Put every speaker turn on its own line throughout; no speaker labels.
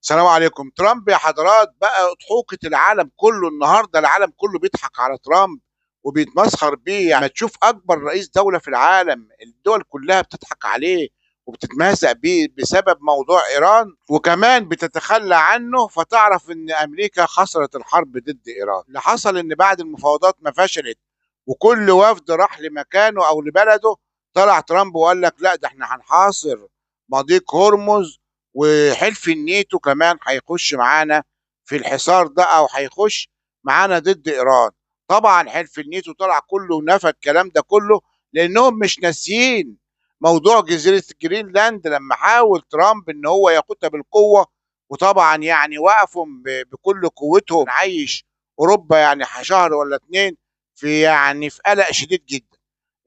السلام عليكم. ترامب يا حضرات بقى اضحوكة العالم كله النهارده، العالم كله بيضحك على ترامب وبيتمسخر بيه. يعني تشوف اكبر رئيس دولة في العالم الدول كلها بتضحك عليه وبتتمهزأ بيه بسبب موضوع ايران، وكمان بتتخلى عنه، فتعرف ان امريكا خسرت الحرب ضد ايران. اللي حصل ان بعد المفاوضات ما فشلت وكل وفد راح لمكانه او لبلده، طلع ترامب وقال لك لا ده احنا هنحاصر مضيق هرمز، وحلف الناتو كمان هيخش معانا في الحصار ده او هيخش معانا ضد ايران. طبعا حلف الناتو طلع كله ونفى الكلام ده كله، لانهم مش ناسيين موضوع جزيرة جرينلاند لما حاول ترامب ان هو ياخدها بالقوة، وطبعا يعني وقفوا بكل قوتهم، عايش اوروبا يعني شهر ولا اتنين في يعني في قلق شديد جدا.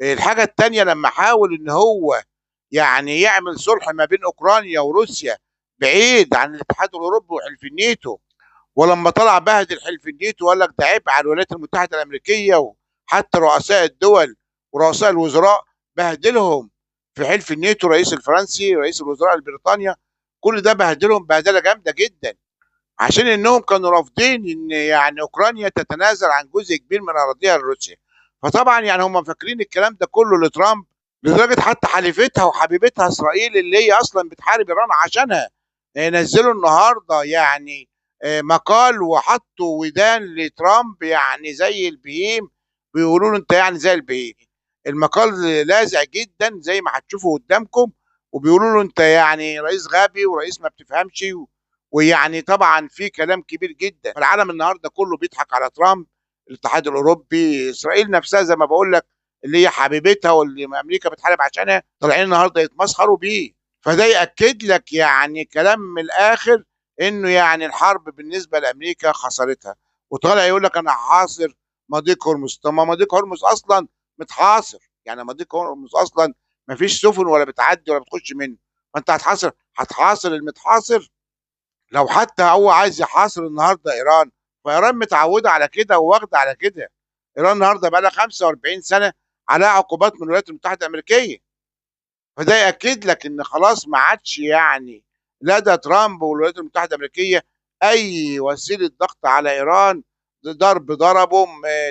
الحاجة التانية لما حاول ان هو يعني يعمل صلح ما بين اوكرانيا وروسيا بعيد عن الاتحاد الاوروبي وحلف الناتو، ولما طلع بهدل حلف الناتو وقال لك ده عيب على الولايات المتحدة الامريكية، وحتى رؤساء الدول ورؤساء الوزراء بهدلهم في حلف الناتو، رئيس الفرنسي رئيس الوزراء البريطانيا، كل ده بهدلهم بهدله جامدة جدا، عشان انهم كانوا رافضين ان يعني اوكرانيا تتنازل عن جزء كبير من اراضيها لروسيا. فطبعا يعني هم فاكرين الكلام ده كله لترامب، لدرجة حتى حليفتها وحبيبتها اسرائيل اللي هي اصلا بتحارب ايران عشانها، نزلوا النهارده يعني مقال وحطوا ودان لترامب يعني زي البهيم، بيقولوا له انت يعني زي البهيم. المقال لاذع جدا زي ما هتشوفوا قدامكم، وبيقولوا له انت يعني رئيس غبي ورئيس ما بتفهمش، ويعني طبعا في كلام كبير جدا. العالم النهارده كله بيضحك على ترامب، الاتحاد الاوروبي، اسرائيل نفسها زي ما بقول لك اللي هي حبيبتها واللي امريكا بتحارب عشانها، طالعين النهارده يتمسخروا بيه. فده ياكد لك يعني كلام من الاخر انه يعني الحرب بالنسبة لامريكا خسرتها. وطالع يقول لك انا هحاصر مضيق هرمز. طب ما مضيق هرمز اصلا متحاصر، يعني مضيق هرمز اصلا ما فيش سفن ولا بتعدي ولا بتخش منه، فانت هتحاصر المتحاصر. لو حتى هو عايز يحاصر النهارده ايران، فايران متعوده على كده وواخده على كده. ايران النهارده بقى لها 45 سنة عليها عقوبات من الولايات المتحدة الامريكية، فده ياكد لك ان خلاص ما عادش يعني لدى ترامب والولايات المتحدة الامريكية اي وسيلة ضغط على ايران. ضرب ضربهم،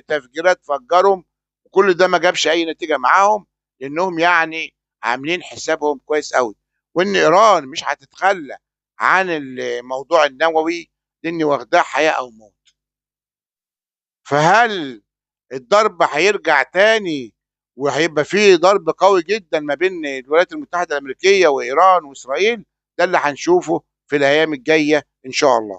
تفجيرات فجرهم، وكل ده ما جابش اي نتيجة معاهم، لانهم يعني عاملين حسابهم كويس قوي، وان ايران مش هتتخلى عن الموضوع النووي لان واخداه حياة او موت. فهل الضرب هيرجع تاني وهيبقى فيه ضرب قوي جدا ما بين الولايات المتحدة الأمريكية وإيران وإسرائيل؟ ده اللي هنشوفه في الأيام الجاية إن شاء الله.